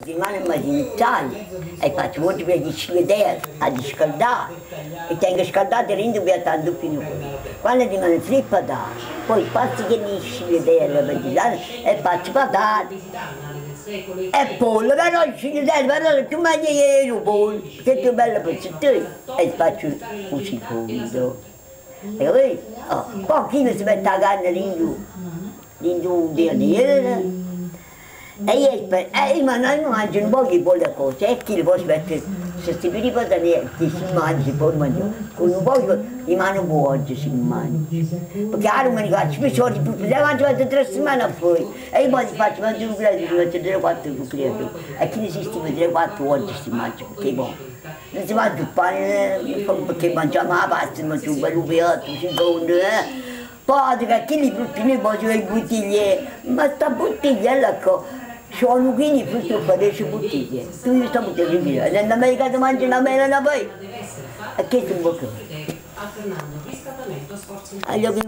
Dimane m'addivintà e faccio molto per scigliere a riscaldare e tengo scaldato dint 'o piatto a doppio. Quando rimane tre patate, poi passo che li scigliere e faccio patate e pollo, però il scigliere, però tu mangi 'o pollo, che è più bello pezzettino, e faccio 'o secondo. Hai capito? Oh, poi chi si mette 'a carne dint dint 'o tianello e io, e io mangio nu poco 'e pollo e cose e chillo poi si mette, se sti patate si mangia, si può mangià, cu nu poco 'e mano buona si mangia. Perché 'a domenica faccio spesso pure mangio 3 settimane a poi e io poi faccio mangiare un piatto, ci metto 3 o 4 creature e chi si stima 3 o 4 oggi si mangia perché boh. Non si mangia il pane perché mangiamo la pasta, mangiamo un bello piatto, secondo, eh. Poi che quelli frutti noi poi le bottiglie, ma sta bottiglia là sono chili frutto per 10 bottiglie. Tu io sto bottiglia, in America ti mangi una mela una poi. E che è un po'. Allora.